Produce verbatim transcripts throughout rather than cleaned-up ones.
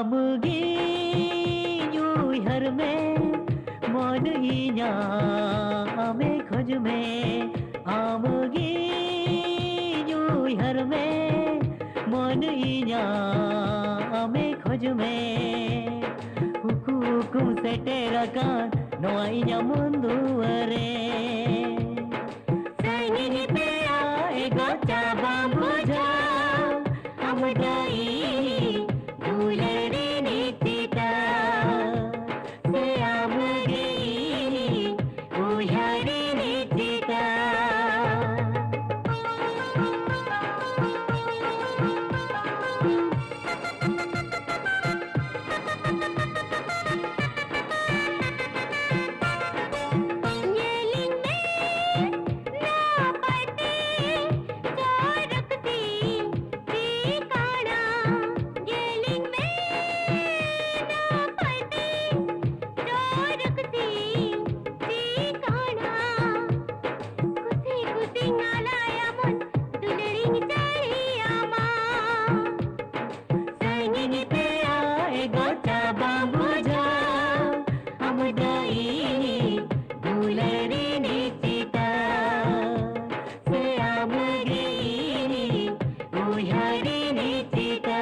ᱟᱢᱜᱮ ᱩᱭᱦᱟᱹᱨ ᱢᱮ, ᱢᱚᱱ ᱤᱧᱟᱜ ᱟᱢᱮ ᱠᱷᱚᱡᱽ ᱢᱮ᱾ ᱟᱢᱜᱮ ᱩᱭᱦᱟᱹᱨ ᱢᱮ, ᱢᱚᱱ ᱤᱧᱟᱜ ᱟᱢᱮ ᱠᱷᱚᱡᱽ ᱢᱮ᱾ ᱩᱠᱩ ᱩᱠᱩᱢ ᱥᱮᱴᱮᱨ ᱟᱠᱟᱱ ᱱᱚᱣᱟ ᱤᱧᱟᱜ ᱢᱚᱱ ᱫᱩᱣᱟᱹᱨ ᱨᱮ᱾ ᱥᱟᱺᱜᱤᱧ ᱯᱮᱲᱟ ᱮᱜᱚ ᱪᱟ ᱵᱟᱢ ᱵᱩᱡᱷᱟᱹᱣ, ᱟᱢ ᱫᱚ ᱤᱧ ᱫᱩᱞᱟᱹᱲ ᱨᱤᱱᱤᱡ ᱪᱮᱛᱟ, ᱥᱮ ᱟᱢ ᱜᱮ ᱤᱧ ᱩᱭᱦᱟᱹᱨ ᱨᱤᱱᱤᱡ ᱪᱮᱛᱟ᱾ ᱧᱮᱞᱤᱧ ᱢᱮ ᱱᱟᱯᱟᱭ ᱛᱮ, ᱪᱚᱨᱚᱠ ᱛᱤᱧ ᱴᱷᱤᱠᱟᱹᱱᱟ᱾ ᱧᱮᱞᱤᱧ ᱢᱮ ᱱᱟᱯᱟᱭ ᱛᱮ, ᱪᱚᱨᱚᱠ ᱛᱤᱧ ᱴᱷᱤᱠᱟᱹᱱᱟ᱾ ᱠᱩᱥᱤ ᱠᱩᱥᱤᱧ ᱟᱞᱟᱭᱟ ᱢᱚᱱ, ᱫᱩᱞᱟᱹᱲᱤᱧ ᱪᱟᱹᱲᱤᱭᱟᱢᱟ᱾ ᱥᱟᱺᱜᱤᱧ ᱯᱮᱲᱟ ᱮᱜᱚ ᱪᱟ ᱵᱟᱢ ᱵᱩᱡᱷᱟᱹᱣ, ᱟᱢ ᱫᱚ ᱤᱧ ᱫᱩᱞᱟᱹᱲ ᱨᱤᱱᱤᱡ ᱪᱮᱛᱟ, ᱥᱮ ᱟᱢ ᱜᱮ ᱤᱧ ᱩᱭᱦᱟᱹᱨ ᱨᱤᱱᱤᱡ ᱪᱮᱛᱟ᱾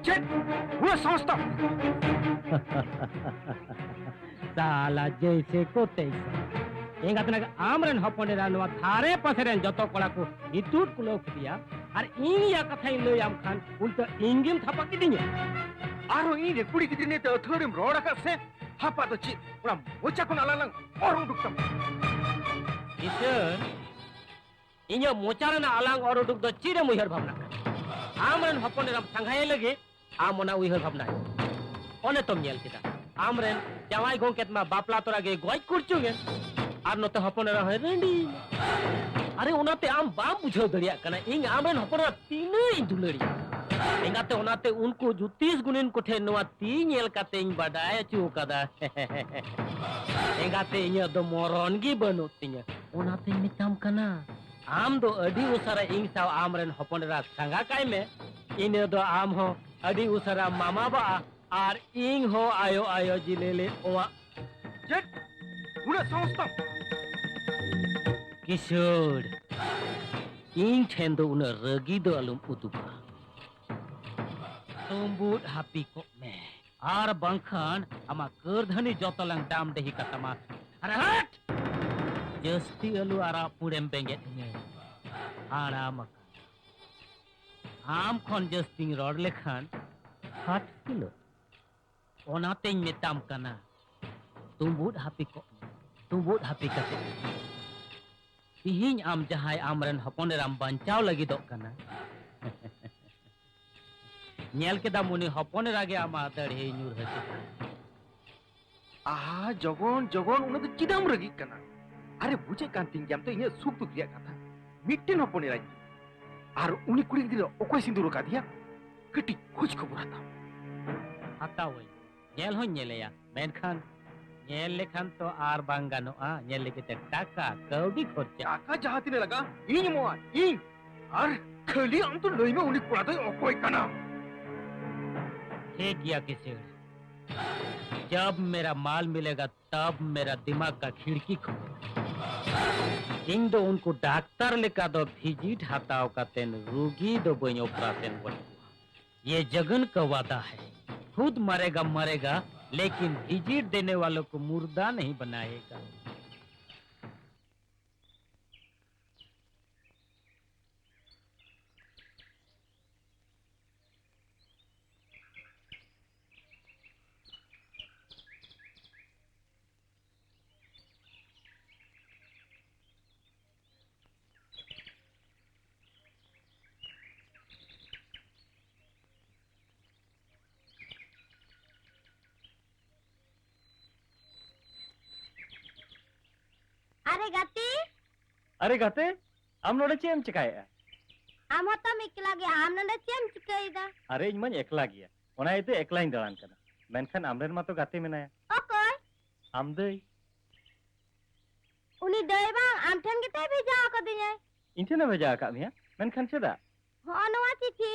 ᱪᱮᱫ? ᱩᱱᱟᱹᱜ ᱥᱟᱦᱚᱥ ᱛᱟᱢ? ᱥᱟᱞᱟ ᱡᱮᱭᱥᱮ ᱠᱚ ᱛᱮᱭᱥᱮ᱾ ᱮᱸᱜᱟᱛ ᱱᱟᱜ ᱟᱢ ᱨᱮᱱ ᱦᱚᱯᱚᱱ ᱮᱨᱟ ᱱᱚᱣᱟ ᱫᱷᱟᱨᱮ ᱯᱟᱥᱮ ᱨᱮᱱ ᱡᱚᱛᱚ ᱠᱚᱲᱟ ᱠᱚ ᱤᱛᱩᱫ ᱠᱩᱞᱟᱹᱣ ᱠᱮᱫᱮᱭᱟ, ᱟᱨ ᱤᱧ ᱭᱟ ᱠᱟᱛᱷᱟᱧ ᱞᱟᱹᱭᱟᱢ ᱠᱷᱟᱱ ᱩᱞᱴᱟᱹ ᱤᱧ ᱜᱮᱢ ᱛᱷᱟᱯᱟ ᱠᱤᱫᱤᱧᱟ᱾ ᱟᱨᱦᱚᱸ ᱤᱧ ᱨᱮ ᱠᱩᱲᱤ ᱜᱤᱫᱽᱨᱟᱹ ᱱᱤᱭᱟᱹᱛᱮ ᱟᱹᱛᱷᱟᱹᱲᱤᱢ ᱨᱚᱲ ᱟᱠᱟᱫ ᱥᱮ? ᱦᱟᱯᱟ ᱫᱚ ᱪᱮᱫ ᱚᱱᱟ ᱢᱚᱪᱟ ᱠᱷᱚᱱ ᱟᱞᱟᱝ ᱞᱟᱝ ᱚᱨ ᱩᱰᱩᱠ ᱛᱟᱢᱟ? ᱠᱤᱥᱟᱹᱬ, ᱤᱧᱟᱹᱜ ᱢᱚᱪᱟ ᱨᱮᱱᱟᱜ ᱟᱞᱟᱝ ᱚᱨ ᱩᱰᱩᱠ ᱫᱚ ᱪᱮᱫ ᱮᱢ ᱩᱭᱦᱟᱹᱨ ᱵᱷᱟᱵᱽᱱᱟᱜ ᱠᱟᱱᱟ? ᱟᱢ ᱨᱮᱱ ᱦᱚᱯᱚᱱ ᱮᱨᱟᱢ ᱥᱟᱸᱜᱷᱟᱭᱮ ᱞᱟᱹᱜᱤᱫ ᱟᱢ ᱚᱱᱟ ᱩᱭᱦᱟᱹᱨ ᱵᱷᱟᱵᱽᱱᱟᱭ ᱢᱮ᱾ ᱚᱱᱮ ᱛᱚᱢ ᱧᱮᱞ ᱠᱮᱫᱟ, ᱟᱢ ᱨᱮᱱ ᱡᱟᱶᱟᱭ ᱜᱚᱝᱠᱮ ᱢᱟ ᱵᱟᱯᱞᱟ ᱛᱚᱨᱟ ᱜᱮ ᱜᱚᱡ ᱠᱩᱲᱪᱩᱝ ᱮᱱ, ᱟᱨ ᱱᱚᱛᱮ ᱦᱚᱯᱚᱱ ᱮᱨᱟ ᱦᱚᱸᱭ ᱨᱟᱺᱰᱤ᱾ ᱟᱨᱮ, ᱚᱱᱟᱛᱮ ᱟᱢ ᱵᱟᱢ ᱵᱩᱡᱷᱟᱹᱣ ᱫᱟᱲᱮᱭᱟᱜ ᱠᱟᱱᱟ ᱤᱧ ᱟᱢ ᱨᱮᱱ ᱦᱚᱯᱚᱱ ᱮᱨᱟ ᱛᱤᱱᱟᱹᱜ ᱤᱧ ᱫᱩᱞᱟᱹᱲᱤᱭᱟ᱾ ᱮᱸᱜᱟᱛᱮ, ᱚᱱᱟᱛᱮ ᱩᱱᱠᱩ ᱡᱳᱛᱤᱥ ᱜᱩᱱᱤᱱ ᱠᱚᱴᱷᱮᱱ ᱱᱚᱣᱟ ᱛᱤ ᱧᱮᱞ ᱠᱟᱛᱮᱧ ᱵᱟᱰᱟᱭ ᱦᱚᱪᱚ ᱟᱠᱟᱫᱟ᱾ ᱮᱸᱜᱟᱛᱮ, ᱤᱧᱟᱹᱜ ᱫᱚ ᱢᱚᱨᱚᱱ ᱜᱮ ᱵᱟᱹᱱᱩᱜ ᱛᱤᱧᱟᱹ, ᱚᱱᱟᱛᱮᱧ ᱢᱮᱛᱟᱢ ᱠᱟᱱᱟ᱾ ᱟᱢ ᱫᱚ ᱟᱹᱰᱤ ᱩᱥᱟᱹᱨᱟ ᱤᱧ ᱥᱟᱶ ᱟᱢ ᱨᱮᱱ ᱦᱚᱯᱚᱱ ᱮᱨᱟ ᱥᱟᱸᱜᱟ ᱠᱟᱭ ᱢᱮ᱾ ᱤᱱᱟᱹ ᱫᱚ ᱟᱢ ᱦᱚᱸ ᱟᱹᱰᱤ ᱩᱥᱟᱹᱨᱟ ᱢᱟᱢᱟ ᱵᱟᱜᱼᱟ ᱟᱨ ᱤᱧ ᱦᱚᱸ ᱟᱭᱳ ᱟᱭᱳ ᱡᱤᱞᱮ ᱞᱮ ᱚᱣᱟᱜ᱾ ᱪᱮᱫ? ᱩᱱᱟᱹᱜ ᱥᱟᱦᱚᱥ ᱛᱟᱢ? ᱠᱤᱥᱟᱹᱲ, ᱤᱧ ᱴᱷᱮᱱ ᱫᱚ ᱩᱱᱟᱹᱜ ᱨᱟᱹᱜᱤ ᱫᱚ ᱟᱞᱚᱢ ᱩᱫᱩᱜᱟ᱾ ᱛᱩᱢᱵᱩᱫ ᱦᱟᱹᱯᱤ ᱠᱚᱜ ᱢᱮ, ᱟᱨ ᱵᱟᱝᱠᱷᱟᱱ ᱟᱢᱟᱜ ᱠᱟᱹᱨᱫᱷᱟᱹᱱᱤ ᱡᱚᱛᱚ ᱞᱟᱝ ᱰᱟᱢ ᱰᱟᱹᱦᱤ ᱠᱟᱛᱟᱢᱟ᱾ ᱟᱨ ᱦᱟᱴ! ᱡᱟᱹᱥᱛᱤ ᱟᱞᱚ ᱟᱨᱟᱜ ᱯᱩᱸᱰᱮᱢ ᱵᱮᱸᱜᱮᱫ ᱤᱧᱟᱹ᱾ ᱦᱟᱲᱟᱢ ᱟᱠᱟᱱᱟ᱾ ᱟᱢ ᱠᱷᱚᱱ ᱡᱟᱹᱥᱛᱤᱧ ᱨᱚᱲ ᱞᱮᱠᱷᱟᱱ ᱦᱟᱴ ᱦᱤᱞᱳᱜ᱾ ᱚᱱᱟᱛᱮᱧ ᱢᱮᱛᱟᱢ ᱠᱟᱱᱟ, ᱛᱩᱸᱵᱩᱫ ᱦᱟᱹᱯᱤ ᱠᱚᱜ ᱢᱮ, ᱛᱩᱸᱵᱩᱫ ᱦᱟᱹᱯᱤ ᱠᱟᱛᱮ᱾ ᱛᱤᱦᱤᱧ ᱟᱢ ᱡᱟᱦᱟᱸᱭ ᱟᱢᱨᱮᱱ ᱦᱚᱯᱚᱱ ᱮᱨᱟᱢ ᱵᱟᱧᱪᱟᱣ ᱞᱟᱹᱜᱤᱫᱚᱜ ᱠᱟᱱᱟ, ᱧᱮᱞ ᱠᱮᱫᱟᱢ, ᱩᱱᱤ ᱦᱚᱯᱚᱱ ᱮᱨᱟ ᱜᱮ ᱟᱢᱟᱜ ᱫᱟᱹᱲᱦᱤᱭ ᱧᱩᱨ ᱦᱚᱪᱚ ᱠᱟᱱᱟ᱾ ᱟᱦᱟ, ᱡᱚᱜᱚᱱ, ᱡᱚᱜᱚᱱ, ᱩᱱᱟᱹᱜ ᱫᱚ ᱪᱮᱫᱟᱜ ᱮᱢ ᱨᱟᱹᱜᱤᱜ ᱠᱟᱱᱟ? ᱟᱨᱮ, ᱵᱩᱡᱮᱫ ᱠᱟᱱ ᱛᱤᱧ ᱜᱮᱭᱟᱢ ᱛᱚ ᱤᱧᱟᱹᱜ ᱥᱩᱠ ᱫᱩᱠ ᱨᱮᱭᱟᱜ ᱠᱟᱛᱷᱟ᱾ ᱢᱤᱫᱴᱮᱱ ᱦᱚᱯᱚᱱ ᱮᱨᱟᱧ, ᱟᱨ ᱩᱱᱤ ᱠᱩᱲᱤ ᱜᱤᱫᱽᱨᱟᱹ ᱚᱠᱚᱭ ᱥᱤᱸᱫᱩᱨ ᱟᱠᱟᱫᱮᱭᱟ? ᱠᱟᱹᱴᱤᱡ ᱠᱷᱳᱡᱽ ᱠᱷᱚᱵᱚᱨ ᱦᱟᱛᱟᱣ᱾ ᱦᱟᱛᱟᱣᱟᱹᱧ, ᱧᱮᱞ ᱦᱚᱸᱧ ᱧᱮᱞᱮᱭᱟ, ᱢᱮᱱᱠᱷᱟᱱ ᱧᱮᱞ ᱞᱮᱠᱷᱟᱱ ᱛᱚ ᱟᱨ ᱵᱟᱝ ᱜᱟᱱᱚᱜᱼᱟ, ᱧᱮᱞ ᱞᱟᱹᱜᱤᱫ ᱛᱮ ᱴᱟᱠᱟ ᱠᱟᱹᱣᱰᱤ ᱠᱷᱚᱨᱪᱟ᱾ ᱴᱟᱠᱟ ᱡᱟᱦᱟᱸ ᱛᱤᱱᱟᱹᱜ ᱞᱟᱜᱟᱜᱼᱟ, ᱤᱧ ᱮᱢᱚᱜᱼᱟ, ᱤᱧ᱾ ᱟᱨ ᱠᱷᱟᱹᱞᱤ ᱟᱢ ᱫᱚ ᱞᱟᱹᱭ ᱢᱮ, ᱩᱱᱤ ᱠᱚᱲᱟ ᱫᱚᱭ ᱚᱠᱚᱭ ᱠᱟᱱᱟ? ᱴᱷᱤᱠ ᱜᱮᱭᱟ ᱠᱤᱥᱟᱹᱬ, ᱡᱟᱵ ᱢᱮᱨᱟ ᱢᱟᱞ ᱢᱤᱞᱮᱜᱟ ᱛᱟᱵ ᱢᱮᱨᱟ ᱫᱤᱢᱟᱜᱽ ᱠᱟ ᱠᱷᱤᱲᱠᱤ ᱠᱷᱩᱞᱮ᱾ ᱤᱧ ᱫᱚ ᱩᱱᱠᱩ ᱰᱟᱠᱛᱟᱨ ᱞᱮᱠᱟ ᱫᱚ ᱵᱷᱤᱡᱤᱴ ᱦᱟᱛᱟᱣ ᱠᱟᱛᱮᱱ ᱨᱩᱜᱤ ᱫᱚ ᱵᱟᱹᱧ ᱚᱯᱟᱨᱮᱥᱚᱱ ᱜᱚᱡ ᱠᱚᱣᱟ᱾ ᱭᱮ ᱡᱚᱜᱚᱱ ᱠᱟ ᱣᱟᱫᱟ ᱦᱟᱭ, ᱠᱷᱩᱫ ᱢᱟᱨᱮᱜᱟ ᱢᱟᱨᱮᱜᱟ, ᱞᱮᱠᱤᱱ ᱵᱷᱤᱡᱤᱴ ᱫᱮᱱᱮ ᱣᱟᱞᱳ ᱠᱚ ᱢᱩᱨᱫᱟ ᱱᱟᱦᱤ ᱵᱟᱱᱟᱭᱮᱜᱟ᱾ ᱟᱨᱮ ᱜᱟᱛᱮ᱾ ᱟᱨᱮ ᱜᱟᱛᱮ, ᱟᱢ ᱱᱚᱰᱮ ᱪᱮᱫ ᱮᱢ ᱪᱮᱠᱟᱭᱮᱫᱼᱟ? ᱟᱢ ᱦᱚᱸᱛᱚᱢ ᱮᱠᱞᱟ ᱜᱮᱭᱟ, ᱟᱢ ᱱᱚᱰᱮ ᱪᱮᱫ ᱮᱢ ᱪᱤᱠᱟᱹᱭᱮᱫᱟ? ᱟᱨᱮ, ᱤᱧ ᱢᱟᱧ ᱮᱠᱞᱟ ᱜᱮᱭᱟ, ᱚᱱᱟ ᱤᱭᱟᱹᱛᱮ ᱮᱠᱞᱟᱧ ᱫᱟᱬᱟᱱ ᱠᱟᱱᱟ᱾ ᱢᱮᱱᱠᱷᱟᱱ ᱟᱢᱨᱮᱱ ᱢᱟᱛᱚ ᱜᱟᱛᱮ ᱢᱮᱱᱟᱭᱟ᱾ ᱚᱠᱚᱭ? ᱟᱢ ᱫᱟᱹᱭ᱾ ᱩᱱᱤ ᱫᱟᱹᱭ ᱵᱟᱝ ᱟᱢ ᱴᱷᱮᱱ ᱜᱮᱛᱚᱭ ᱵᱷᱮᱡᱟ ᱟᱠᱟᱫᱤᱧᱟᱭ᱾ ᱤᱧ ᱴᱷᱮᱱᱮ ᱵᱷᱮᱡᱟ ᱟᱠᱟᱫ ᱢᱮᱭᱟ, ᱢᱮᱱᱠᱷᱟᱱ ᱪᱮᱫᱟᱜ? ᱦᱚᱸᱜᱼᱚ ᱱᱚᱣᱟ ᱪᱤᱴᱷᱤ᱾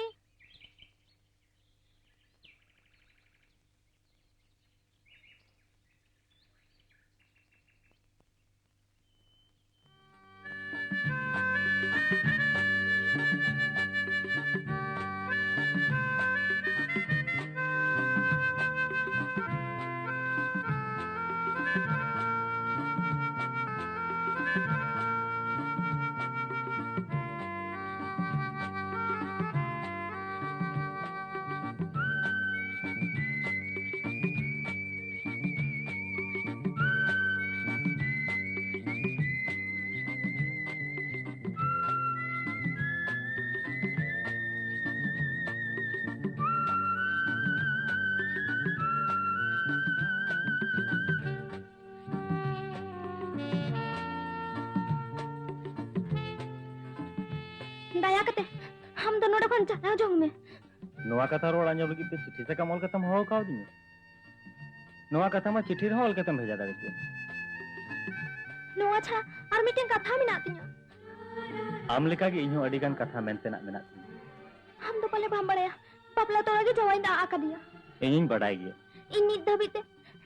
ᱫᱟᱭᱟ ᱠᱟᱛᱮ ᱟᱢ ᱫᱚ ᱱᱚᱰᱮ ᱠᱷᱚᱱ ᱪᱟᱞᱟᱣ ᱡᱚᱝ ᱢᱮ᱾ ᱱᱚᱣᱟ ᱠᱟᱛᱷᱟ ᱨᱚᱲ ᱟᱸᱡᱚᱢ ᱞᱟᱹᱜᱤᱫ ᱛᱮ ᱪᱤᱴᱷᱤ ᱥᱟᱠᱟᱢ ᱚᱞ ᱠᱟᱛᱮᱢ ᱦᱚᱦᱚ ᱠᱟᱣᱫᱤᱧᱟ? ᱱᱚᱣᱟ ᱠᱟᱛᱷᱟ ᱢᱟ ᱪᱤᱴᱷᱤ ᱨᱮᱦᱚᱸ ᱚᱞ ᱠᱟᱛᱮᱢ ᱵᱷᱮᱡᱟ ᱫᱟᱲᱮ ᱠᱮᱭᱟ᱾ ᱱᱚᱣᱟ ᱪᱷᱟᱲᱟ ᱟᱨ ᱢᱤᱫᱴᱮᱱ ᱠᱟᱛᱷᱟ ᱢᱮᱱᱟᱜ ᱛᱤᱧᱟᱹ᱾ ᱟᱢ ᱞᱮᱠᱟᱜᱮ ᱤᱧ ᱦᱚᱸ ᱟᱹᱰᱤ ᱜᱟᱱ ᱠᱟᱛᱷᱟ ᱢᱮᱱ ᱛᱮᱱᱟᱜ ᱢᱮᱱᱟᱜ ᱛᱤᱧᱟᱹ᱾ ᱟᱢ ᱫᱚ ᱯᱟᱞᱮ ᱵᱟᱢ ᱵᱟᱲᱟᱭᱟ, ᱵᱟᱯᱞᱟ ᱛᱚᱨᱟ ᱜᱮ ᱡᱟᱶᱟᱭ ᱫᱚ ᱟᱜ ᱟᱠᱟᱫᱤᱧᱟ᱾ ᱤᱧᱤᱧ ᱵᱟᱰᱟᱭ ᱜᱮᱭᱟ᱾ ᱤᱧ ᱱᱤᱛ ᱫᱷᱟᱹᱵᱤᱡ ᱛᱮ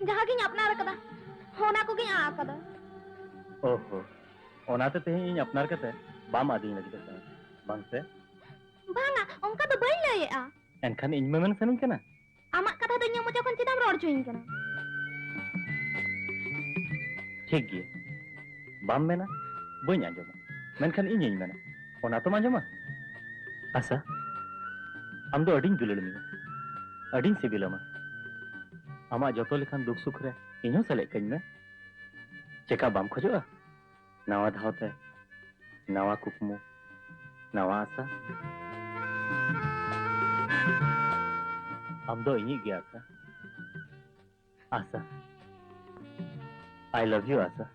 ᱡᱟᱦᱟᱸ ᱜᱤᱧ ᱟᱯᱱᱟᱨ ᱟᱠᱟᱫᱟ, ᱚᱱᱟ ᱠᱚᱜᱮᱧ ᱟᱜ ᱟᱠᱟᱫᱟ᱾ ᱳᱦᱳ, ᱚᱱᱟᱛᱮ ᱛᱮᱦᱮᱧ ᱤᱧ ᱟᱯᱱᱟᱨ ᱠᱟᱛᱮ ᱵᱟᱢ ᱟᱹᱫᱤᱧ ᱞᱟᱹᱜᱤᱫᱚᱜ ᱠᱟᱱᱟ, ᱵᱟᱝ ᱥᱮ? ᱵᱟᱝᱟ, ᱚᱱᱠᱟ ᱫᱚ ᱵᱟᱹᱧ ᱞᱟᱹᱭᱮᱜᱼᱟ᱾ ᱮᱱᱠᱷᱟᱱ ᱤᱧ ᱢᱮᱢᱮᱱ ᱥᱟᱱᱟᱧ ᱠᱟᱱᱟ᱾ ᱟᱢᱟᱜ ᱠᱟᱛᱷᱟ ᱫᱚ ᱤᱧᱟᱹᱜ ᱢᱚᱪᱟ ᱠᱷᱚᱱ ᱪᱮᱫᱟᱜ ᱮᱢ ᱨᱚᱲ ᱦᱚᱪᱚᱧ ᱠᱟᱱᱟ? ᱴᱷᱤᱠ ᱜᱮᱭᱟ, ᱵᱟᱢ ᱢᱮᱱᱟ, ᱵᱟᱹᱧ ᱟᱸᱡᱚᱢᱟ, ᱢᱮᱱᱠᱷᱟᱱ ᱤᱧᱤᱧ ᱢᱮᱱᱟ, ᱚᱱᱟ ᱛᱚᱢ ᱟᱸᱡᱚᱢᱟ? ᱟᱥᱟ, ᱟᱢ ᱫᱚ ᱟᱹᱰᱤᱧ ᱫᱩᱞᱟᱹᱲ ᱢᱮᱭᱟ, ᱟᱹᱰᱤᱧ ᱥᱤᱵᱤᱞᱟᱢᱟ᱾ ᱟᱢᱟᱜ ᱡᱚᱛᱚ ᱞᱮᱠᱟᱱ ᱫᱩᱠ ᱥᱩᱠ ᱨᱮ ᱤᱧ ᱦᱚᱸ ᱥᱮᱞᱮᱫ ᱠᱟᱹᱧ ᱢᱮ᱾ ᱪᱮᱠᱟ ᱵᱟᱢ ᱠᱷᱚᱡᱚᱜᱼᱟ? ᱱᱟᱣᱟ ᱫᱷᱟᱣ ᱛᱮ ᱱᱟᱣᱟ ᱠᱩᱠᱢᱩ, ᱱᱟᱣᱟ ᱟᱥᱟ᱾ ᱟᱢ ᱫᱚ ᱤᱧᱤᱡ ᱜᱮ ᱟᱥᱟ᱾ ᱟᱥᱟ, I love you, Asha.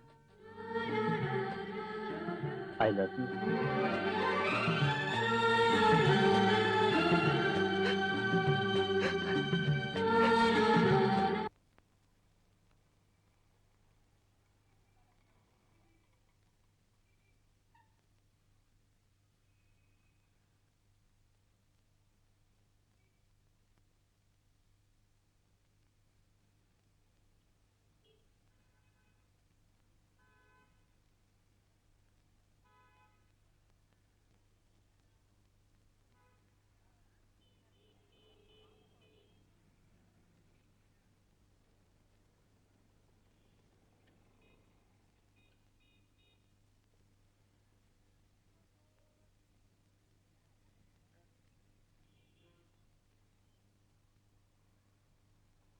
I love you।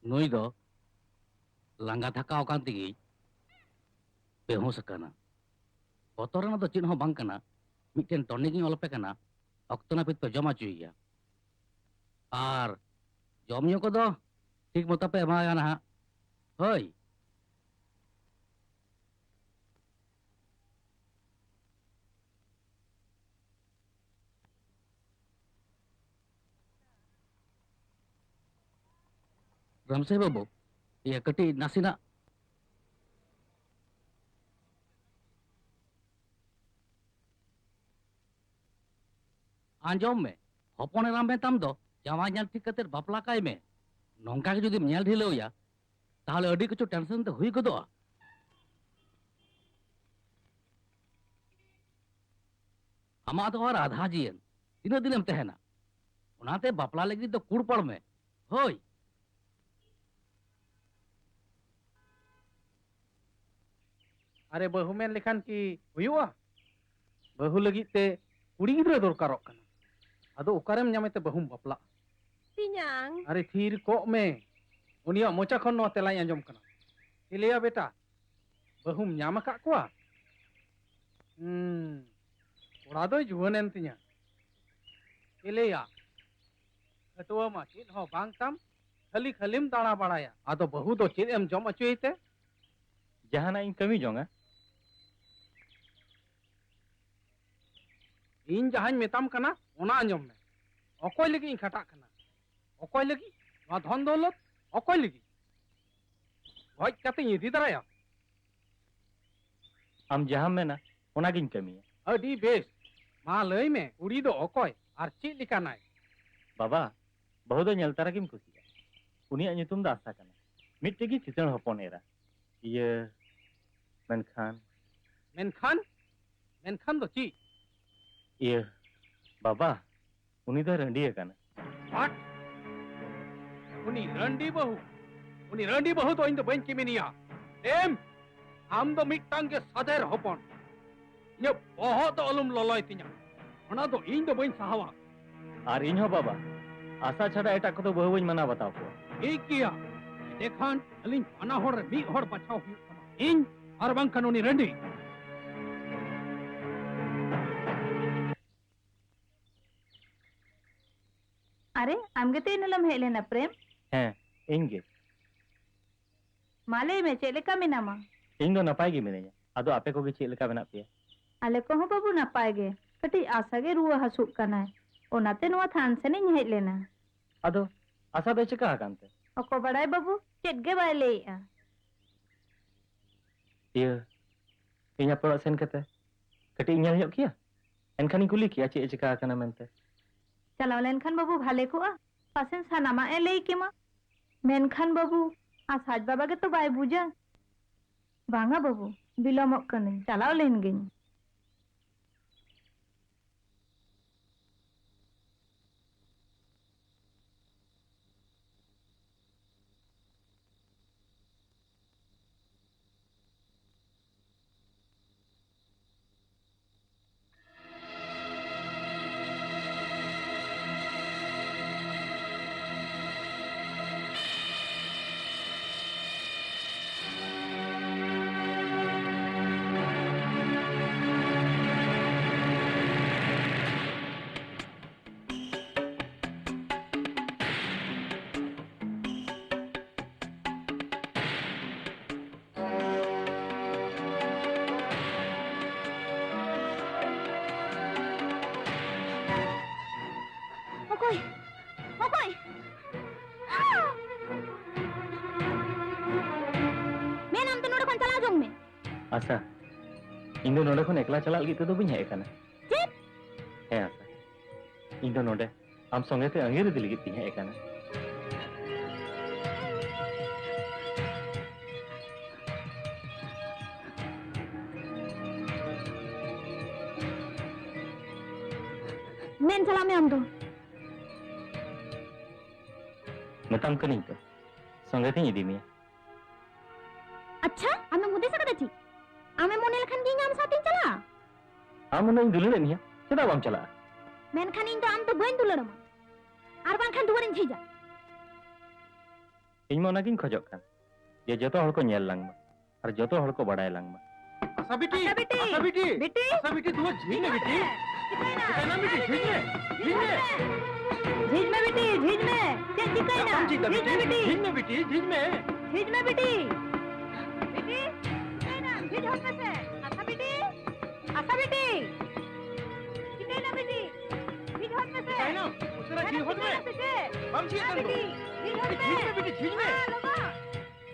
ᱱᱩᱭ ᱫᱚ ᱞᱟᱸᱜᱟ ᱛᱷᱟᱠᱟᱣ ᱟᱠᱟᱱ ᱛᱮᱜᱮᱭ ᱵᱮᱦᱩᱸᱥ ᱟᱠᱟᱱᱟ᱾ ᱵᱚᱛᱚᱨ ᱨᱮᱱᱟᱜ ᱫᱚ ᱪᱮᱫ ᱦᱚᱸ ᱵᱟᱝ ᱠᱟᱱᱟ, ᱢᱤᱫᱴᱮᱱ ᱴᱚᱱᱤᱠ ᱤᱧ ᱚᱞ ᱟᱯᱮ ᱠᱟᱱᱟ, ᱚᱠᱛᱚ ᱱᱟᱹᱯᱤᱛ ᱯᱮ ᱡᱚᱢ ᱦᱚᱪᱚᱭᱮᱭᱟ᱾ ᱟᱨ ᱡᱚᱢ ᱧᱩ ᱠᱚᱫᱚ ᱴᱷᱤᱠ ᱢᱚᱛᱚ ᱯᱮ ᱮᱢᱟᱭᱟ ᱱᱟᱦᱟᱜ᱾ ᱦᱳᱭ᱾ ᱨᱟᱢᱥᱮ ᱵᱟᱹᱵᱩ, ᱤᱭᱟᱹ, ᱠᱟᱹᱴᱤᱡ ᱱᱟᱥᱮᱱᱟᱜ ᱟᱸᱡᱚᱢ ᱢᱮ, ᱦᱚᱯᱚᱱ ᱮᱨᱟ ᱢᱮᱛᱟᱢ ᱫᱚ ᱡᱟᱶᱟᱭ ᱧᱮᱞ ᱴᱷᱤᱠ ᱠᱟᱛᱮ ᱵᱟᱯᱞᱟ ᱠᱟᱭ ᱢᱮ᱾ ᱱᱚᱝᱠᱟ ᱜᱮ ᱡᱩᱫᱤᱢ ᱧᱮᱞ ᱰᱷᱤᱞᱟᱹᱣ ᱮᱭᱟ, ᱛᱟᱦᱞᱮ ᱟᱹᱰᱤ ᱠᱤᱪᱷᱩ ᱴᱮᱱᱥᱚᱱ ᱛᱮ ᱦᱩᱭ ᱜᱚᱫᱚᱜᱼᱟ᱾ ᱟᱢᱟᱜ ᱫᱚ ᱟᱨ ᱟᱫᱷᱟ ᱡᱤᱭᱚᱱ, ᱛᱤᱱᱟᱹᱜ ᱫᱤᱱᱮᱢ ᱛᱟᱦᱮᱱᱟ? ᱚᱱᱟᱛᱮ ᱵᱟᱯᱞᱟ ᱞᱟᱹᱜᱤᱫ ᱫᱚ ᱠᱩᱲᱯᱟᱲ ᱢᱮ᱾ ᱦᱳᱭ᱾ ᱟᱨᱮ, ᱵᱟᱹᱦᱩ ᱢᱮᱱ ᱞᱮᱠᱷᱟᱱ ᱠᱤ ᱦᱩᱭᱩᱜᱼᱟ? ᱵᱟᱹᱦᱩ ᱞᱟᱹᱜᱤᱫ ᱛᱮ ᱠᱩᱲᱤ ᱜᱤᱫᱽᱨᱟᱹ ᱫᱚᱨᱠᱟᱨᱚᱜ ᱠᱟᱱᱟ᱾ ᱟᱫᱚ ᱚᱠᱟᱨᱮᱢ ᱧᱟᱢᱮ ᱛᱮ ᱵᱟᱹᱦᱩᱢ ᱵᱟᱯᱞᱟᱜᱼᱟ? ᱛᱮᱧᱟᱝ᱾ ᱟᱨᱮ, ᱛᱷᱤᱨ ᱠᱚᱜ ᱢᱮ᱾ ᱩᱱᱤᱭᱟᱜ ᱢᱚᱪᱟ ᱠᱷᱚᱱ ᱱᱚᱣᱟ ᱛᱮᱞᱟᱧ ᱟᱸᱡᱚᱢ ᱠᱟᱱᱟ᱾ ᱪᱮᱞᱮᱭᱟ ᱵᱮᱴᱟ, ᱵᱟᱹᱦᱩᱢ ᱧᱟᱢ ᱟᱠᱟᱫ ᱠᱚᱣᱟ? ᱦᱩᱸ, ᱠᱚᱲᱟ ᱫᱚᱭ ᱡᱩᱣᱟᱹᱱ ᱮᱱ ᱛᱤᱧᱟ᱾ ᱪᱮᱞᱮᱭᱟ, ᱠᱷᱟᱹᱴᱣᱟᱹ ᱢᱟ ᱪᱮᱫ ᱦᱚᱸ ᱵᱟᱝ ᱛᱟᱢ, ᱠᱷᱟᱹᱞᱤ ᱠᱷᱟᱹᱞᱤᱢ ᱫᱟᱬᱟ ᱵᱟᱲᱟᱭᱟ᱾ ᱟᱫᱚ ᱵᱟᱹᱦᱩ ᱫᱚ ᱪᱮᱫ ᱮᱢ ᱡᱚᱢ ᱦᱚᱪᱚᱭᱮ ᱛᱮ? ᱡᱟᱦᱟᱱᱟᱜ ᱤᱧ ᱠᱟᱹᱢᱤ ᱡᱚᱝᱟ᱾ ᱤᱧ ᱡᱟᱦᱟᱸᱧ ᱢᱮᱛᱟᱢ ᱠᱟᱱᱟ, ᱚᱱᱟ ᱟᱸᱡᱚᱢ ᱢᱮ᱾ ᱚᱠᱚᱭ ᱞᱟᱹᱜᱤᱫ ᱤᱧ ᱠᱷᱟᱴᱟᱜ ᱠᱟᱱᱟ? ᱚᱠᱚᱭ ᱞᱟᱹᱜᱤᱫ? ᱱᱚᱣᱟ ᱫᱷᱚᱱ ᱫᱚᱣᱞᱚᱛ ᱚᱠᱚᱭ ᱞᱟᱹᱜᱤᱫ? ᱜᱚᱡ ᱠᱟᱛᱮᱧ ᱤᱫᱤ ᱫᱟᱨᱟᱭᱟ? ᱟᱢ ᱡᱟᱦᱟᱸᱢ ᱢᱮᱱᱟ, ᱚᱱᱟᱜᱤᱧ ᱠᱟᱹᱢᱤᱭᱟ᱾ ᱟᱹᱰᱤ ᱵᱮᱥ᱾ ᱢᱟ ᱞᱟᱹᱭ ᱢᱮ, ᱠᱩᱲᱤ ᱫᱚ ᱚᱠᱚᱭ ᱟᱨ ᱪᱮᱫ ᱞᱮᱠᱟᱱᱟᱭ? ᱵᱟᱵᱟ, ᱵᱟᱹᱦᱩ ᱫᱚ ᱧᱮᱞ ᱛᱟᱨᱟ ᱜᱮᱢ ᱠᱩᱥᱤᱭᱟᱜᱼᱟ᱾ ᱩᱱᱤᱭᱟᱜ ᱧᱩᱛᱩᱢ ᱫᱚ ᱟᱥᱟ ᱠᱟᱱᱟ᱾ ᱢᱤᱫᱴᱮᱡ ᱜᱮ ᱠᱤᱥᱟᱹᱬ ᱦᱚᱯᱚᱱ ᱮᱨᱟ᱾ ᱤᱭᱟᱹ, ᱢᱮᱱᱠᱷᱟᱱ ᱢᱮᱱᱠᱷᱟᱱ? ᱢᱮᱱᱠᱷᱟᱱ ᱫᱚ ᱪᱮᱫ? ᱤᱭᱟᱹ, ᱵᱟᱵᱟ, ᱩᱱᱤ ᱫᱚ ᱨᱟᱺᱰᱤ ᱟᱠᱟᱱᱟ᱾ What? ᱩᱱᱤ ᱨᱟᱺᱰᱤ ᱵᱟᱹᱦᱩ? ᱩᱱᱤ ᱨᱟᱺᱰᱤ ᱵᱟᱹᱦᱩ ᱫᱚ ᱤᱧ ᱫᱚ ᱵᱟᱹᱧ ᱠᱤᱢᱤᱱᱤᱭᱟ᱾ ᱮᱢ, ᱟᱢ ᱫᱚ ᱢᱤᱫᱴᱟᱝ ᱜᱮ ᱥᱟᱫᱷᱮᱨ ᱦᱚᱯᱚᱱ᱾ ᱤᱧᱟᱹᱜ ᱵᱚᱦᱚᱜ ᱫᱚ ᱟᱞᱚᱢ ᱞᱚᱞᱚᱭ ᱛᱤᱧᱟ, ᱚᱱᱟ ᱫᱚ ᱤᱧ ᱫᱚ ᱵᱟᱹᱧ ᱥᱟᱦᱟᱣᱟ᱾ ᱟᱨ ᱤᱧ ᱦᱚᱸ ᱵᱟᱵᱟ, ᱟᱥᱟ ᱪᱷᱟᱰᱟ ᱮᱴᱟᱜ ᱠᱚᱫᱚ ᱵᱟᱹᱦᱩ ᱵᱟᱹᱧ ᱢᱟᱱᱟᱣ ᱵᱟᱛᱟᱣ ᱠᱚᱣᱟ᱾ ᱴᱷᱤᱠ ᱜᱮᱭᱟ, ᱮᱠᱷᱟᱱ ᱟᱹᱞᱤᱧ ᱵᱟᱱᱟ ᱦᱚᱲ ᱨᱮ ᱢᱤᱫ ᱦᱚᱲ ᱵᱟᱪᱷᱟᱣ ᱦᱩᱭᱩᱜ ᱛᱟᱢᱟ, ᱤᱧ ᱟᱨ ᱵᱟᱝᱠᱷᱟᱱ ᱩᱱᱤ ᱨᱟᱺᱰᱤ᱾ ᱟᱨᱮ, ᱟᱢ ᱜᱮᱛᱚ ᱮᱱ ᱦᱤᱞᱳᱜ ᱮᱢ ᱦᱮᱡ ᱞᱮᱱᱟ, ᱯᱨᱮᱢ? ᱦᱮᱸ, ᱤᱧ ᱜᱮ᱾ ᱢᱟ ᱞᱟᱹᱭ ᱢᱮ, ᱪᱮᱫ ᱞᱮᱠᱟ ᱢᱮᱱᱟᱢᱟ? ᱤᱧ ᱫᱚ ᱱᱟᱯᱟᱭ ᱜᱮ ᱢᱤᱱᱟᱹᱧᱟ᱾ ᱟᱫᱚ ᱟᱯᱮ ᱠᱚᱜᱮ ᱪᱮᱫ ᱞᱮᱠᱟ ᱢᱮᱱᱟᱜ ᱯᱮᱭᱟ? ᱟᱞᱮ ᱠᱚᱦᱚᱸ ᱵᱟᱹᱵᱩ ᱱᱟᱯᱟᱭ ᱜᱮ᱾ ᱠᱟᱹᱴᱤᱡ ᱟᱥᱟ ᱜᱮ ᱨᱩᱣᱟᱹ ᱦᱟᱹᱥᱩᱜ ᱠᱟᱱᱟᱭ, ᱚᱱᱟᱛᱮ ᱱᱚᱣᱟ ᱛᱷᱟᱱ ᱥᱮᱱ ᱤᱧ ᱦᱮᱡ ᱞᱮᱱᱟ᱾ ᱟᱫᱚ ᱟᱥᱟ ᱫᱚᱭ ᱪᱤᱠᱟ ᱟᱠᱟᱱ ᱛᱮ? ᱚᱠᱚ ᱵᱟᱲᱟᱭ ᱵᱟᱹᱵᱩ, ᱪᱮᱫ ᱜᱮ ᱵᱟᱭ ᱞᱟᱹᱭᱮᱜᱼᱟ᱾ ᱤᱭᱟᱹ, ᱤᱧ ᱟᱯᱮ ᱚᱲᱟᱜ ᱥᱮᱱ ᱠᱟᱛᱮ ᱠᱟᱹᱴᱤᱡ ᱤᱧ ᱧᱮᱞ ᱧᱚᱜ ᱠᱮᱭᱟ? ᱮᱱᱠᱷᱟᱱᱤᱧ ᱠᱩᱞᱤ ᱠᱮᱭᱟ ᱪᱮᱫ ᱮ ᱪᱤᱠᱟ ᱟᱠᱟᱱᱟ ᱢᱮᱱᱛᱮ᱾ ᱪᱟᱞᱟᱣ ᱞᱮᱱᱠᱷᱟᱱ ᱵᱟᱹᱵᱩ ᱵᱷᱟᱞᱮ ᱠᱚᱜᱼᱟ, ᱯᱟᱥᱮᱱ ᱥᱟᱱᱟᱢᱟᱜ ᱮ ᱞᱟᱹᱭ ᱠᱮᱢᱟ᱾ ᱢᱮᱱᱠᱷᱟᱱ ᱵᱟᱹᱵᱩ, ᱟᱥ ᱟᱡ ᱵᱟᱵᱟ ᱜᱮᱛᱚ ᱵᱟᱭ ᱵᱩᱡᱟ᱾ ᱵᱟᱝᱟ ᱵᱟᱹᱵᱩ, ᱵᱤᱞᱚᱢᱚᱜ ᱠᱟᱹᱱᱟᱹᱧ, ᱪᱟᱞᱟᱣ ᱞᱮᱱ ᱜᱤᱧ᱾ ᱚᱠᱚᱭ? ᱚᱠᱚᱭ? ᱢᱮᱱ, ᱟᱢ ᱫᱚ ᱱᱚᱰᱮ ᱠᱷᱚᱱ ᱪᱟᱞᱟᱣ ᱡᱚᱝ ᱢᱮ᱾ ᱟᱥᱟ, ᱤᱧ ᱫᱚ ᱱᱚᱰᱮ ᱠᱷᱚᱱ ᱮᱠᱞᱟ ᱪᱟᱞᱟᱜ ᱞᱟᱹᱜᱤᱫ ᱛᱮᱫᱚ ᱵᱟᱹᱧ ᱦᱮᱡ ᱟᱠᱟᱱᱟ᱾ ᱪᱮᱫ? ᱦᱮᱸ ᱟᱥᱟ, ᱤᱧ ᱫᱚ ᱱᱚᱰᱮ ᱟᱢ ᱥᱚᱸᱜᱮ ᱛᱮ ᱟᱸᱜᱤᱨ ᱤᱫᱤ ᱞᱟᱹᱜᱤᱫ ᱛᱤᱧ ᱦᱮᱡ ᱟᱠᱟᱱᱟ᱾ ᱢᱮᱱ ᱪᱟᱞᱟᱜ ᱢᱮ ᱟᱢ ᱫᱚ᱾ ᱢᱮᱛᱟᱢ ᱠᱟᱹᱱᱟᱹᱧ ᱛᱚ, ᱥᱚᱸᱜᱮ ᱛᱤᱧ ᱤᱫᱤ ᱢᱮᱭᱟ᱾ ᱟᱪᱪᱷᱟ, ᱟᱢᱮᱢ ᱦᱩᱫᱤᱥ ᱟᱠᱟᱫᱟ ᱪᱮᱫ? ᱟᱢᱮᱢ ᱢᱚᱱᱮ ᱞᱮᱠᱷᱟᱱ ᱜᱮ ᱤᱧ ᱟᱢ ᱥᱟᱶᱛᱮᱧ ᱪᱟᱞᱟᱜᱼᱟ᱾ ᱟᱢ ᱩᱱᱟᱹᱜ ᱤᱧ ᱫᱩᱞᱟᱹᱲᱮᱫ ᱢᱮᱭᱟ, ᱪᱮᱫᱟᱜ ᱵᱟᱢ ᱪᱟᱞᱟᱜᱼᱟ? ᱢᱮᱱᱠᱷᱟᱱ ᱤᱧ ᱫᱚ ᱟᱢ ᱫᱚ ᱵᱟᱹᱧ ᱫᱩᱞᱟᱹᱲ ᱟᱢᱟ, ᱟᱨ ᱵᱟᱝᱠᱷᱟᱱ ᱫᱩᱣᱟᱹᱨᱤᱧ ᱡᱷᱤᱡᱟ᱾ ᱤᱧ ᱢᱟ ᱚᱱᱟᱜᱤᱧ ᱠᱷᱚᱡᱚᱜ ᱠᱟᱱ, ᱡᱮ ᱡᱚᱛᱚ ᱦᱚᱲ ᱠᱚ ᱧᱮᱞ ᱞᱟᱝ ᱢᱟ ᱟᱨ ᱡᱚᱛᱚ ᱦᱚᱲ ᱠᱚ ᱵᱟᱲᱟᱭ ᱞᱟᱝ ᱢᱟ᱾ ᱟᱥᱟ ᱵᱤᱴᱤ! ᱟᱥᱟ ᱵᱤᱴᱤ! ᱵᱤᱴᱤ! ᱟᱥᱟ ᱵᱤᱴᱤ, ᱫᱩᱣᱟᱹ ᱡᱷᱤᱡ ᱢᱮ ᱵᱤᱴᱤ᱾ ᱪᱤᱠᱟᱹᱭᱮᱱᱟ? ᱪᱤᱠᱟᱹᱭᱮᱱᱟ ᱵᱤᱴᱤ? ᱡᱷᱤᱡ ᱢᱮ! ᱡᱷᱤᱡ ᱢᱮ ᱵᱤᱴᱤ, ᱡᱷᱤᱡ ᱢᱮ᱾ ᱪᱮᱫ ᱪᱤᱠᱟᱹᱭᱮᱱᱟ? ᱵᱟᱢ ᱡᱷᱤᱡ ᱫᱟ ᱡᱷᱤᱡ ᱢᱮ ᱵᱤᱴᱤ, ᱵᱤᱴᱤ᱾ ᱡᱷᱤᱡ ᱢᱮ ᱵᱤᱴᱤ, ᱡᱷᱤᱡ ᱢᱮ᱾ ᱡᱷᱤᱡ ᱢᱮ ᱵᱤᱴᱤ᱾ ᱵᱤᱴᱤ, ᱪᱤᱠᱟᱹᱭᱮᱱᱟ? ᱡᱷᱤᱡ ᱦᱚᱫ ᱢᱮᱥᱮ᱾ ᱟᱥᱟ ᱵᱤᱴᱤ, ᱟᱥᱟ ᱵᱤᱴᱤ᱾ ᱪᱤᱠᱟᱹᱭᱮᱱᱟ ᱵᱤᱴᱤ? ᱡᱷᱤᱡ ᱦᱚᱫ ᱢᱮᱥᱮ᱾ ᱪᱤᱠᱟᱹᱭᱮᱱᱟ? ᱩᱥᱟᱹᱨᱟ ᱡᱷᱤᱡ ᱦᱚᱫ ᱢᱮ᱾ ᱪᱤᱠᱟᱹᱭᱮᱱᱟ ᱥᱮ ᱪᱮᱫ? ᱵᱟᱢ ᱡᱷᱤᱡ ᱮᱫ ᱠᱟᱱ ᱫᱚ᱾ ᱵᱤᱴᱤ, ᱡᱷᱤᱡ ᱦᱚᱫ ᱢᱮ᱾ ᱡᱷᱤᱡ ᱢᱮ ᱵᱤᱴᱤ, ᱡᱷᱤᱡ ᱢᱮ᱾ ᱢᱟ, ᱞᱚᱜᱚᱱ᱾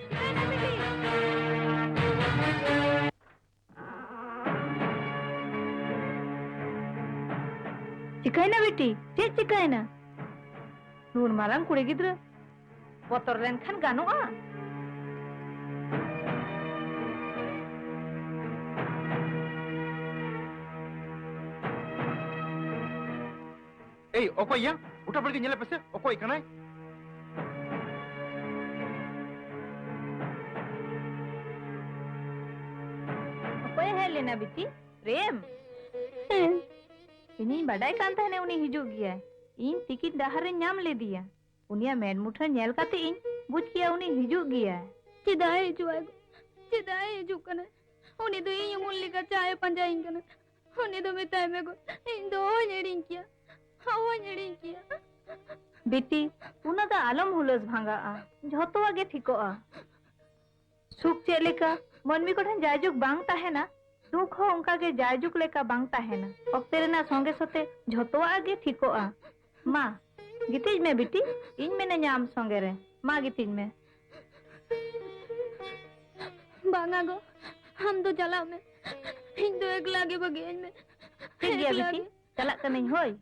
ᱪᱤᱠᱟᱹᱭᱮᱱᱟ ᱵᱤᱴᱤ? ᱪᱤᱠᱟᱹᱭᱮᱱᱟ ᱵᱤᱴᱤ? ᱪᱮᱫ ᱪᱤᱠᱟᱹᱭᱮᱱᱟ? ᱱᱩᱱ ᱢᱟᱨᱟᱝ ᱠᱩᱲᱤ ᱜᱤᱫᱽᱨᱟᱹ ᱵᱚᱛᱚᱨ ᱞᱮᱱᱠᱷᱟᱱ ᱜᱟᱱᱚᱜᱼᱟ? ᱮᱭ, ᱚᱠᱚᱭ ᱭᱟ? ᱜᱚᱴᱟ ᱵᱟᱲᱜᱮ ᱧᱮᱞᱮ ᱯᱮᱥᱮ, ᱚᱠᱚᱭ ᱠᱟᱱᱟᱭ? ᱚᱠᱚᱭᱮ ᱦᱮᱡ ᱞᱮᱱᱟ ᱵᱤᱴᱤ? ᱯᱨᱮᱢ? ᱦᱮᱸ᱾ ᱤᱧᱤᱧ ᱵᱟᱰᱟᱭ ᱠᱟᱱ ᱛᱟᱦᱮᱱᱟ ᱩᱱᱤ ᱦᱤᱡᱩᱜ ᱜᱮᱭᱟᱭ᱾ ᱤᱧ ᱛᱤᱠᱤᱱ ᱰᱟᱦᱟᱨ ᱨᱮᱧ ᱧᱟᱢ ᱞᱮᱫᱮᱭᱟ᱾ ᱩᱱᱤᱭᱟᱜ ᱢᱮᱫ ᱢᱩᱴᱷᱟᱹᱱ ᱧᱮᱞ ᱠᱟᱛᱮ ᱤᱧ ᱵᱩᱡᱽ ᱠᱮᱭᱟ ᱩᱱᱤ ᱦᱤᱡᱩᱜ ᱜᱮᱭᱟᱭ᱾ ᱪᱮᱫᱟᱜ ᱮ ᱦᱤᱡᱩᱜ ᱟᱭ ᱜᱚ? ᱪᱮᱫᱟᱜ ᱮ ᱦᱤᱡᱩᱜ ᱠᱟᱱᱟ? ᱩᱱᱤ ᱫᱚ ᱤᱧ ᱩᱢᱩᱞ ᱞᱮᱠᱟ ᱪᱟ ᱮ ᱯᱟᱸᱡᱟᱭᱤᱧ ᱠᱟᱱᱟ᱾ ᱩᱱᱤ ᱫᱚ ᱢᱮᱛᱟᱭ ᱢᱮ ᱜᱚ, ᱤᱧ ᱫᱚ ᱚᱦᱚᱧ ᱦᱤᱲᱤᱧ ᱠᱮᱭᱟ, ᱚᱦᱚᱧ ᱦᱤᱲᱤᱧ ᱠᱮᱭᱟ᱾ ᱵᱤᱴᱤ, ᱩᱱᱟᱹᱜ ᱫᱚ ᱟᱞᱚᱢ ᱦᱩᱞᱟᱹᱥ ᱵᱷᱟᱸᱜᱟᱜᱼᱟ, ᱡᱷᱚᱛᱚᱣᱟᱜ ᱜᱮ ᱴᱷᱤᱠᱚᱜᱼᱟ᱾ ᱥᱩᱠ ᱪᱮᱫ ᱞᱮᱠᱟ ᱢᱟᱹᱱᱢᱤ ᱠᱚᱴᱷᱮᱱ ᱡᱟᱭᱡᱩᱜᱽ ᱵᱟᱝ ᱛᱟᱦᱮᱱᱟ, ᱫᱩᱠ ᱦᱚᱸ ᱚᱱᱠᱟ ᱜᱮ ᱡᱟᱭᱡᱩᱜᱽ ᱞᱮᱠᱟ ᱵᱟᱝ ᱛᱟᱦᱮᱱᱟ᱾ ᱚᱠᱛᱮ ᱨᱮᱱᱟᱜ ᱥᱚᱸᱜᱮ ᱥᱚᱛᱮ ᱡᱷᱚᱛᱚᱣᱟᱜ ᱜᱮ ᱴᱷᱤᱠᱚᱜᱼᱟ᱾ ᱢᱟ, ᱜᱤᱛᱤᱡ ᱢᱮ ᱵᱤᱴᱤ, ᱤᱧ ᱢᱮᱱᱟᱹᱧᱟ ᱟᱢ ᱥᱚᱸᱜᱮ ᱨᱮ᱾ ᱢᱟ, ᱜᱤᱛᱤᱡ ᱢᱮ᱾ ᱵᱟᱝᱟ ᱜᱚ, ᱟᱢ ᱫᱚ ᱪᱟᱞᱟᱜ ᱢᱮ, ᱤᱧ ᱫᱚ ᱮᱠᱞᱟ ᱜᱮ ᱵᱟᱹᱜᱤᱭᱟᱹᱧ ᱢᱮ᱾ ᱴᱷᱤᱠ ᱜᱮᱭᱟ ᱮᱠᱞᱟ ᱵᱤᱴᱤ, ᱜᱮ᱾ ᱪᱟᱞᱟᱜ ᱠᱟᱹᱱᱟᱹᱧ ᱦᱳᱭ᱾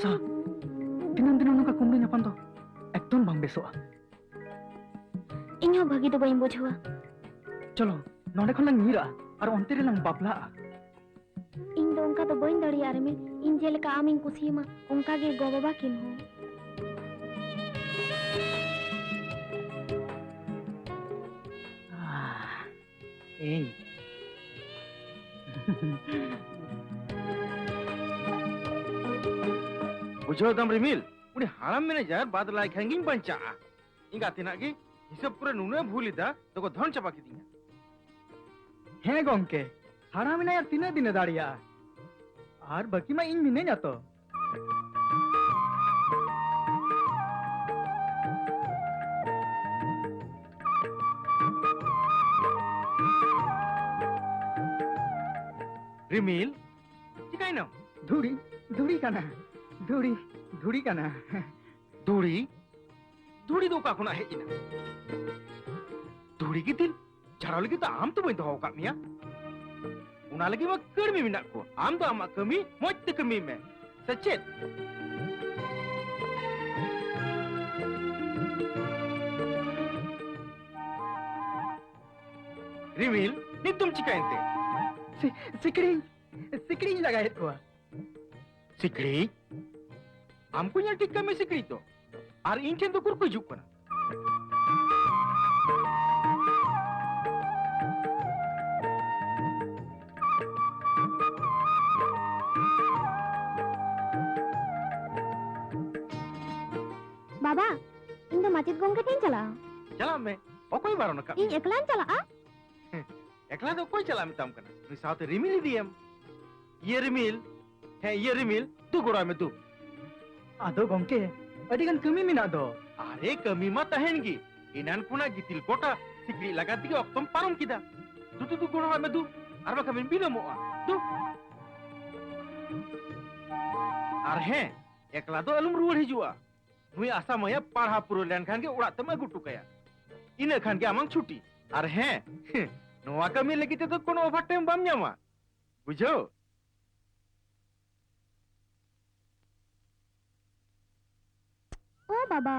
ᱥᱟ, ᱫᱤᱱᱟᱹᱢ ᱫᱤᱱᱟᱹᱢ ᱱᱚᱝᱠᱟ ᱠᱩᱢᱵᱽᱲᱩ ᱧᱟᱯᱟᱢ ᱫᱚ ᱮᱠᱫᱚᱢ ᱵᱟᱝ ᱵᱮᱥᱚᱜᱼᱟ᱾ ᱤᱧ ᱦᱚᱸ ᱵᱷᱟᱹᱜᱤ ᱫᱚ ᱵᱟᱹᱧ ᱵᱩᱡᱷᱟᱹᱣᱟ᱾ ᱪᱚᱞᱚ, ᱱᱚᱸᱰᱮ ᱠᱷᱚᱱ ᱞᱟᱝ ᱧᱤᱨᱟᱜᱼᱟ ᱟᱨ ᱚᱱᱛᱮ ᱨᱮᱞᱟᱝ ᱵᱟᱯᱞᱟᱜᱼᱟ᱾ ᱤᱧ ᱫᱚ ᱚᱱᱠᱟ ᱫᱚ ᱵᱟᱹᱧ ᱫᱟᱲᱮᱭᱟᱜᱼᱟ ᱨᱤᱢᱤᱞ᱾ ᱤᱧ ᱡᱮᱞᱮᱠᱟ ᱟᱢᱤᱧ ᱠᱩᱥᱤᱭᱟᱢᱟ, ᱚᱱᱠᱟ ᱜᱮ ᱜᱚ ᱵᱟᱵᱟ ᱠᱤᱱ ᱦᱚᱸ᱾ ᱤᱧ᱾ ᱵᱩᱡᱷᱟᱹᱣ ᱫᱟᱢ ᱨᱤᱢᱤᱞ, ᱩᱱᱤ ᱦᱟᱲᱟᱢ ᱢᱮᱱᱮᱡᱟᱨ ᱵᱟᱫ ᱞᱟᱭ ᱠᱷᱟᱱ ᱜᱤᱧ ᱵᱟᱧᱪᱟᱜᱼᱟ᱾ ᱮᱸᱜᱟᱛ ᱛᱮᱱᱟᱜ ᱜᱮ ᱦᱤᱥᱟᱹᱵ ᱠᱚᱨᱮ ᱱᱩᱱᱟᱹᱜ ᱮ ᱵᱷᱩᱞ ᱮᱫᱟ, ᱫᱚᱠᱚ ᱫᱷᱚᱱ ᱪᱟᱵᱟ ᱠᱤᱫᱤᱧᱟ᱾ ᱦᱮᱸ ᱜᱚᱝᱠᱮ, ᱦᱟᱲᱟᱢ ᱮᱱᱟᱭ ᱟᱨ ᱛᱤᱱᱟᱹᱜ ᱫᱤᱱᱮ ᱫᱟᱲᱮᱭᱟᱜᱼᱟ? ᱟᱨ ᱵᱟᱹᱠᱤ ᱢᱟ ᱤᱧ ᱢᱤᱱᱟᱹᱧᱟ ᱛᱚ᱾ ᱨᱤᱢᱤᱞ, ᱪᱤᱠᱟᱹᱭᱱᱟᱢ? ᱫᱷᱩᱲᱤ, ᱫᱷᱩᱲᱤ ᱠᱟᱱᱟ, ᱫᱷᱩᱲᱤ, ᱫᱷᱩᱲᱤ ᱠᱟᱱᱟ᱾ ᱫᱷᱩᱲᱤ? ᱫᱷᱩᱲᱤ ᱫᱚ ᱚᱠᱟ ᱠᱷᱚᱱᱟᱜ ᱦᱮᱡ ᱮᱱᱟ? ᱫᱷᱩᱲᱤ ᱜᱤᱛᱤᱞ ᱡᱷᱟᱲᱟᱣ ᱞᱟᱹᱜᱤᱫ ᱫᱚ ᱟᱢ ᱫᱚ ᱵᱟᱹᱧ ᱫᱚᱦᱚ ᱟᱠᱟᱫ ᱢᱮᱭᱟ᱾ ᱚᱱᱟ ᱞᱟᱹᱜᱤᱫ ᱢᱟ ᱠᱟᱹᱲᱢᱤ ᱢᱮᱱᱟᱜ ᱠᱚᱣᱟ᱾ ᱟᱢ ᱫᱚ ᱟᱢᱟᱜ ᱠᱟᱹᱢᱤ ᱢᱚᱡᱽ ᱛᱮ ᱠᱟᱹᱢᱤ ᱢᱮ, ᱥᱮ ᱪᱮᱫ? ᱨᱤᱢᱤᱞ, ᱱᱤᱛ ᱫᱚᱢ ᱪᱤᱠᱟᱹᱭᱮᱱ ᱛᱮ? ᱥᱤ-, ᱥᱤᱠᱲᱤ, ᱥᱤᱠᱲᱤᱧ ᱞᱟᱜᱟᱭᱮᱫ ᱠᱚᱣᱟ᱾ ᱥᱤᱠᱲᱤ? ᱟᱢ ᱠᱚ ᱧᱮᱞ ᱴᱷᱤᱠ ᱠᱟᱜ ᱢᱮ ᱥᱤᱠᱲᱤ ᱫᱚ᱾ ᱟᱨ ᱤᱧ ᱴᱷᱮᱱ ᱫᱚ ᱩᱠᱩᱨ ᱠᱚ ᱦᱤᱡᱩᱜ ᱠᱟᱱᱟ? ᱵᱟᱵᱟ, ᱤᱧ ᱫᱚ ᱢᱟᱪᱮᱫ ᱜᱚᱢᱠᱮ ᱴᱷᱮᱱ ᱤᱧ ᱪᱟᱞᱟᱜᱼᱟ᱾ ᱪᱟᱞᱟᱜ ᱢᱮ, ᱚᱠᱚᱭ ᱵᱟᱨᱚᱱ ᱟᱠᱟᱫ ᱤᱧ ᱢᱮᱭᱟ? ᱮᱠᱞᱟᱧ ᱪᱟᱞᱟᱜᱼᱟ᱾ ᱮᱠᱞᱟ ᱫᱚ ᱚᱠᱚᱭ ᱪᱟᱞᱟᱜ ᱢᱮᱛᱟᱢ ᱠᱟᱱᱟ? ᱱᱩᱭ ᱥᱟᱶᱛᱮ ᱨᱤᱢᱤᱞ ᱤᱫᱤᱭᱮᱢ᱾ ᱤᱭᱟᱹ ᱨᱤᱢᱤᱞ, ᱦᱮᱸ, ᱤᱭᱟᱹ ᱨᱤᱢᱤᱞ, ᱫᱩ ᱜᱚᱲᱚ ᱟᱭ ᱢᱮ, ᱫᱩ᱾ ᱟᱫᱚ ᱜᱚᱢᱠᱮ, ᱟᱹᱰᱤ ᱜᱟᱱ ᱠᱟᱹᱢᱤ ᱢᱮᱱᱟᱜ ᱫᱚ᱾ ᱟᱨᱮ, ᱠᱟᱹᱢᱤ ᱢᱟ ᱛᱟᱦᱮᱱ ᱜᱮ, ᱮᱱᱟᱱ ᱠᱷᱚᱱᱟᱜ ᱜᱤᱛᱤᱞ ᱠᱚᱴᱟ ᱥᱤᱠᱲᱤᱡ ᱞᱟᱜᱟ ᱛᱮᱜᱮ ᱚᱠᱛᱚᱢ ᱯᱟᱨᱚᱢ ᱠᱮᱫᱟ᱾ ᱫᱩ, ᱫᱩ, ᱫᱩ ᱜᱚᱲᱚ ᱟᱭ ᱢᱮ, ᱫᱩ, ᱟᱨ ᱵᱟᱠᱷᱟᱱ ᱵᱤᱱ ᱵᱤᱞᱚᱢᱚᱜᱼᱟ, ᱫᱩ᱾ ᱟᱨ ᱦᱮᱸ, ᱮᱠᱞᱟ ᱫᱚ ᱟᱞᱚᱢ ᱨᱩᱣᱟᱹᱲ ᱦᱤᱡᱩᱜᱼᱟ᱾ ᱱᱩᱭ ᱟᱥᱟ ᱢᱟᱹᱭᱟᱜ ᱯᱟᱲᱦᱟᱣ ᱯᱩᱨᱟᱹᱣ ᱞᱮᱱᱠᱷᱟᱱ ᱜᱮ ᱚᱲᱟᱜ ᱛᱮᱢ ᱟᱹᱜᱩ ᱦᱚᱴᱚ ᱠᱟᱭᱟ᱾ ᱤᱱᱟᱹ ᱠᱷᱟᱱ ᱜᱮ ᱟᱢᱟᱝ ᱪᱷᱩᱴᱤ᱾ ᱟᱨ ᱦᱮᱸ, ᱱᱚᱣᱟ ᱠᱟᱹᱢᱤ ᱞᱟᱹᱜᱤᱫ ᱛᱮᱫᱚ ᱠᱳᱱᱳ overtime ᱵᱟᱢ ᱧᱟᱢᱟ᱾ ᱵᱩᱡᱷᱟᱹᱣ? ᱳ ᱵᱟᱵᱟ,